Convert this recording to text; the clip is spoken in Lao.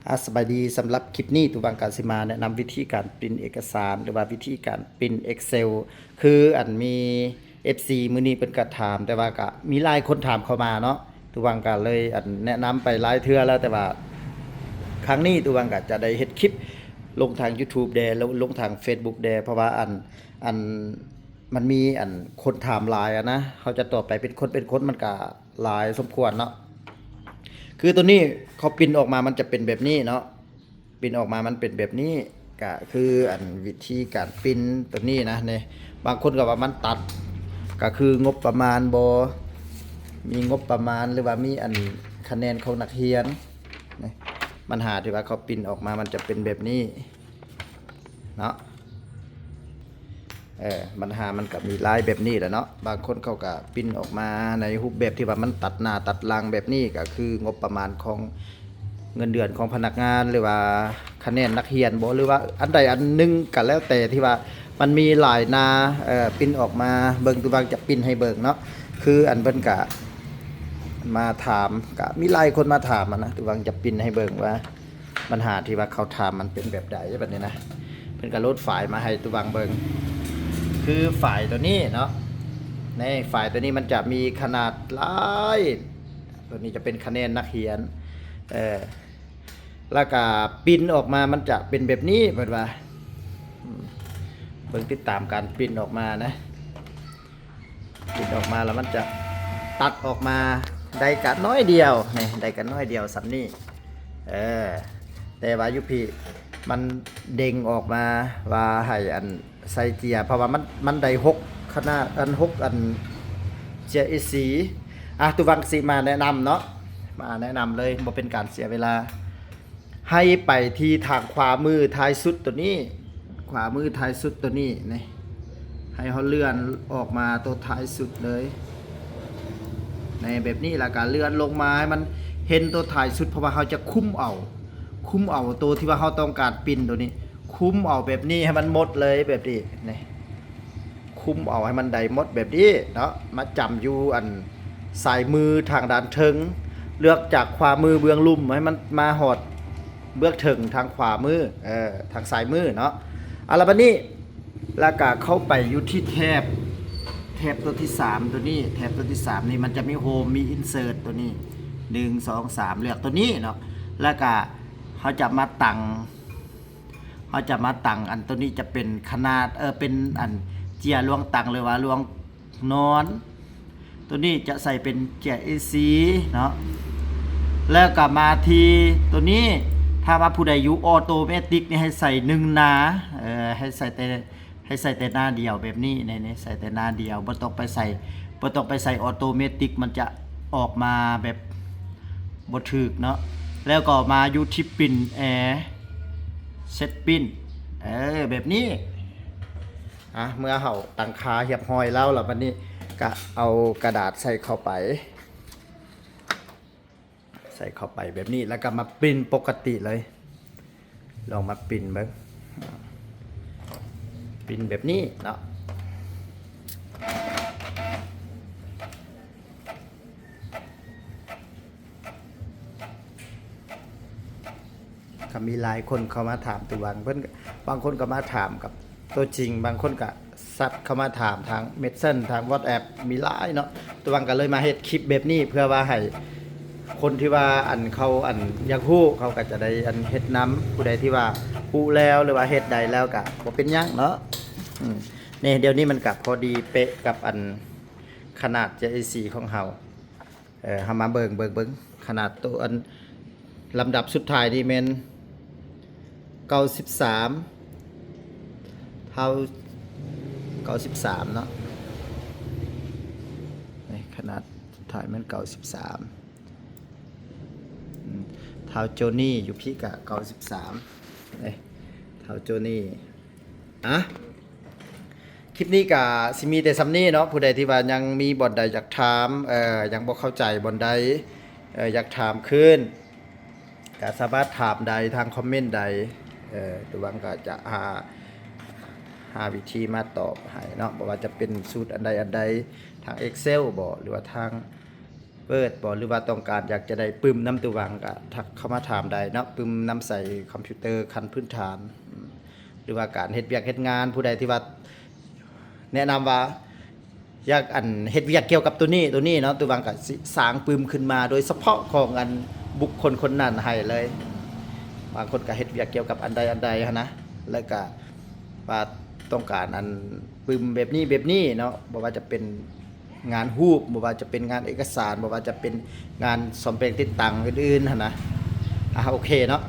ອາ ສະບາຍດີ. ສຳລັບຄລິບນີ້ ຕູວັງກະຊິມາແນະນຳວິທີການປຣິ້ນເອກະສານ ຫຼືວ່າວິທີການປຣິ້ນ Excel ຄືອັນມີເອັຟຊີມື້ນີ້ເພິ່ນກະຖາມ ແຕ່ວ່າກະມີຫຼາຍຄົນຖາມເຂົ້າມາເນາະ, ຕູວັງກະເລີຍອັນແນະນຳໄປຫຼາຍເທື່ອແລ້ວ ແຕ່ວ່າຄັ້ງນີ້ຕູວັງກະຈະໄດ້ເຮັດຄລິບລົງທາງ YouTube ແດ່ ລົງ ລົງທາງ Facebook ແດ່ ເພາະວ່າອັນ ອັນ ມັນມີອັນຄົນຖາມຫຼາຍອະນະ, ເຮົາຈະຕອບໄປເປັນຄົນເປັນຄົນ ມັນກະຫຼາຍສົມຄວນເນາະ. ຄືໂຕນີ້ເຂົາປຣິ້ນອອກມາມັນຈະເປັນແບບນີ້ເນາະ, ປຣິ້ນອອກມາມັນເປັນແບບນີ້ ກະຄືອັນວິທີການປຣິ້ນໂຕນີ້ນະ. ນີ້ ບາງຄົນກະວ່າມັນຕັດ ກະຄືງົບປະມານບໍ່ມີງົບປະມານ ຫຼືວ່າມີອັນຄະແນນຂອງນັກຮຽນ. ນີ້ ບັນຫາທີ່ວ່າເຂົາປຣິ້ນອອກມາມັນຈະເປັນແບບນີ້ເນາະ. ເອີ ບັນຫາມັນກະມີຫຼາຍແບບນີ້ແຫຼະເນາະ, ບາງຄົນເຂົາກະປຣິ້ນອອກມາໃນຮູບແບບທີ່ວ່າມັນຕັດໜ້າຕັດຫຼັງແບບນີ້ ກະຄືງົບປະມານຂອງເງິນເດືອນຂອງພະນັກງານ ຫຼືວ່າຄະແນນນັກຮຽນບໍ ຫຼືວ່າອັນໃດອັນໜຶ່ງກະແລ້ວແຕ່ທີ່ວ່າມັນມີຫຼາຍໜ້າ ເອີ ປຣິ້ນອອກມາເບິ່ງ, ຕູວັງຈະປຣິ້ນໃຫ້ເບິ່ງເນາະ. ຄືອັນເພິ່ນກະມາຖາມ ກະມີຫຼາຍຄົນມາຖາມອະນະ, ຕູວັງຈະປຣິ້ນໃຫ້ເບິ່ງວ່າ ບັນຫາທີ່ວ່າເຂົາຖາມມັນເປັນແບບໃດບັດນີ້ນະ. ເພິ່ນກະໂຫຼດໄຟລ໌ມາໃຫ້ຕູວັງເບິ່ງ ຄືໄຟລ໌ໂຕນີ້ເນາະ. ໃນໄຟລ໌ໂຕນີ້ມັນຈະມີຂະໜາດຫຼາຍ, ໂຕນີ້ຈະເປັນຄະແນນນັກຮຽນ ເອີ ແລ້ວກະປຣິ້ນອອກມາມັນຈະເປັນແບບນີ້ ເພິ່ນວ່າ. ອືມ ເບິ່ງຕິດຕາມການປຣິ້ນອອກມານະ. ປຣິ້ນອອກມາແລ້ວມັນຈະຕັດອອກມາໄດ້ກະໜ້ອຍດຽວ ນີ້ ໄດ້ກະໜ້ອຍດຽວສ່ຳນີ້ ເອີ ແຕ່ວ່າຢູ່ພີ້ມັນເດັ່ງອອກມາວ່າໃຫ້ອັນໃສ່ເຈ້ຍ ເພາະວ່າມັນ ມັນໄດ້ຫົກຂະໜາດ ອັນຫົກອັນເຈ້ຍເອສີ່. ອ່ະ ຕູວັງຊິມາແນະນຳເນາະ, ມາແນະນຳເລີຍ ບໍ່ເປັນການເສຍເວລາ. ໃຫ້ໄປທີ່ທາງຂວາມືທ້າຍສຸດໂຕນີ້ ຂວາມືທ້າຍສຸດໂຕນີ້ນີ້ ໃຫ້ເຮົາເລື່ອນອອກມາໂຕທ້າຍສຸດເລີຍ ໃນແບບນີ້ ແລ້ວກະເລື່ອນລົງມາໃຫ້ມັນເຫັນໂຕທ້າຍສຸດ ເພາະວ່າເຮົາຈະຄຸມເອົາ ຄຸມເອົາໂຕທີ່ວ່າເຮົາຕ້ອງການປຣິ້ນໂຕນີ້ ຄຸມເອົາແບບນີ້ໃຫ້ມັນໝົດເລີຍ ແບບນີ້ນີ້. ຄຸມເອົາໃຫ້ມັນໄດ້ໝົດແບບນີ້ເນາະ, ມາຈ້ຳຢູ່ອັນຊ້າຍມືທາງດ້ານເທິງ ເລືອກຈາກຂວາມືເບື້ອງລຸ່ມໃຫ້ມັນມາຮອດເບື້ອງເທິງທາງຂວາມື ເອີ ທາງຊ້າຍມືເນາະ. ເອົາລະ ບັດນີ້ ແລ້ວກະເຂົ້າໄປຢູ່ທີ່ແຖບ ແຖບຕົວທີສາມຕົວນີ້ ແຖບຕົວທີສາມນີ້ ມັນຈະມີໂຮມ ມີອິນເສີດຕົວນີ້ ໜຶ່ງ ສອງ ສາມ ເລືອກຕົວນີ້ເນາະ. ແລ້ວກະເຮົາຈະມາຕັ້ງ ເຮົາຈະມາຕັ້ງ ອັນໂຕນີ້ຈະເປັນຂະໜາດ ເອີ ເປັນອັນເຈ້ຍລວງຕັ່ງ ຫຼືວ່າລວງນອນ, ໂຕນີ້ຈະໃສ່ເປັນເຈ້ຍເອສີ່ເນາະ. ແລ້ວກະມາທີ່ໂຕນີ້ ຖ້າວ່າຜູ້ໃດຢູ່ອໍໂຕແມຕິກນີ້ ໃຫ້ໃສ່ໜຶ່ງໜ້າ ເອີ ໃຫ້ໃສ່ແຕ່ ໃຫ້ໃສ່ແຕ່ໜ້າດຽວແບບນີ້ ໃນ ໃນ ໃສ່ແຕ່ໜ້າດຽວ ບໍ່ຕ້ອງໄປໃສ່ ບໍ່ຕ້ອງໄປໃສ່ອໍໂຕແມຕິກ ມັນຈະອອກມາແບບບໍ່ຖືກເນາະ. ແລ້ວກໍມາຢູ່ທີ່ປຣິ້ນແອ ເຊັດປຣິ້ນ ເອີ ແບບນີ້. ອ່ະ ເມື່ອເຮົາຕັ້ງຄ່າຮຽບຮ້ອຍແລ້ວ ແລ້ວບັດນີ້ກະເອົາກະດາດໃສ່ເຂົ້າໄປ ໃສ່ເຂົ້າໄປແບບນີ້ ແລ້ວກໍມາປຣິ້ນປົກກະຕິເລີຍ. ລອງມາປຣິ້ນເບິ່ງ ປຣິ້ນແບບນີ້ເນາະ. ກໍມີຫຼາຍຄົນເຂົ້າມາຖາມຕູວັງ ເພິ່ນ ບາງຄົນກໍມາຖາມກັບຕົວຈິງ ບາງຄົນກໍ ແຊັດເຂົ້າມາຖາມທາງເມັດເຊັນ ທາງວັອດແອັບ ມີຫຼາຍເນາະ. ຕະວັງກໍເລີຍມາເຮັດຄລິບແບບນີ້ ເພື່ອວ່າໃຫ້ຄົນທີ່ວ່າ ອັນ ເຂົາ ອັນ ຢາກຮູ້ ເຂົາກໍຈະໄດ້ ອັນ ເຮັດນຳ. ຜູ້ໃດທີ່ວ່າຮູ້ແລ້ວ ຫຼືວ່າເຮັດໄດ້ແລ້ວກໍບໍ່ເປັນຫຍັງເນາະ. ອືມ ນີ້ ດຽວນີ້ມັນກໍພໍດີເປະກັບ ອັນ ຂະໜາດເຈເອສີ່ຂອງເຮົາ. ເອີ ເຮົາມາເບິ່ງ ເບິ່ງ ເບິ່ງຂະໜາດໂຕ ອັນ ລຳດັບສຸດທ້າຍນີ້ແມ່ນເກົ້າສິບສາມ ເທົ່າເກົ້າສິບສາມເນາະ. ນີ້ຂະໜາດສຸດທ້າຍແມ່ນເກົ້າສິບສາມ ອືມ ເທົ່າໂຈນີ້ ຢູ່ພີ້ກະເກົ້າສິບສາມ ນີ້ ເທົ່າໂຈນີ້. ອ່ະ ຄລິບນີ້ກະຊິມີແຕ່ສ່ຳນີ້ເນາະ. ຜູ້ໃດທີ່ວ່າຍັງມີບ່ອນໃດຢາກຖາມ ເອີ ຍັງບໍ່ເຂົ້າໃຈບ່ອນໃດ ເອີ ຢາກຖາມຄືນ ກະສາມາດຖາມໄດ້ທາງຄອມເມັນໄດ້. ເອີ ຕະວັງກະຈະຫາ ຫາວິທີມາຕອບໃຫ້ເນາະ ບໍ່ວ່າຈະເປັນສູດອັນໃດອັນໃດ ທາງເອັກເຊວບໍ ຫຼືວ່າທາງ Word ບໍ່ ຫຼືວ່າຕ້ອງການຢາກຈະໄດ້ປຶ້ມນຳຕູ້ວັງ ກໍທັກເຂົ້າມາຖາມໄດ້ເນາະ, ປຶ້ມນຳໃສ່ຄອມພິວເຕີຂັ້ນພື້ນຖານ ອືມ ຫຼືວ່າການເຮັດວຽກເຮັດງານ ຜູ້ໃດທີ່ວ່າແນະນຳວ່າ ຢາກອັນເຮັດວຽກກ່ຽວກັບໂຕນີ້ ໂຕນີ້ເນາະ, ຕູ້ວັງກໍຊິສ້າງປຶ້ມຂຶ້ນມາໂດຍສະເພາະຂອງອັນບຸກຄົນຄົນນັ້ນໃຫ້ເລີຍ. ບາງຄົນກໍເຮັດວຽກກ່ຽວກັບອັນໃດອັນໃດຫັ້ນນະ, ແລ້ວກໍວ່າຕ້ອງການອັນປຶ້ມແບບນີ້ແບບນີ້ເນາະ, ບໍ່ວ່າຈະເປັນງານຮູບ, ບໍ່ວ່າຈະເປັນງານເອກະສານ, ບໍ່ວ່າຈະເປັນງານສ້ອມແປງຕິດຕັ້ງອື່ນໆຫັ້ນນະ. ອ່າ ໂອເຄເນາະ.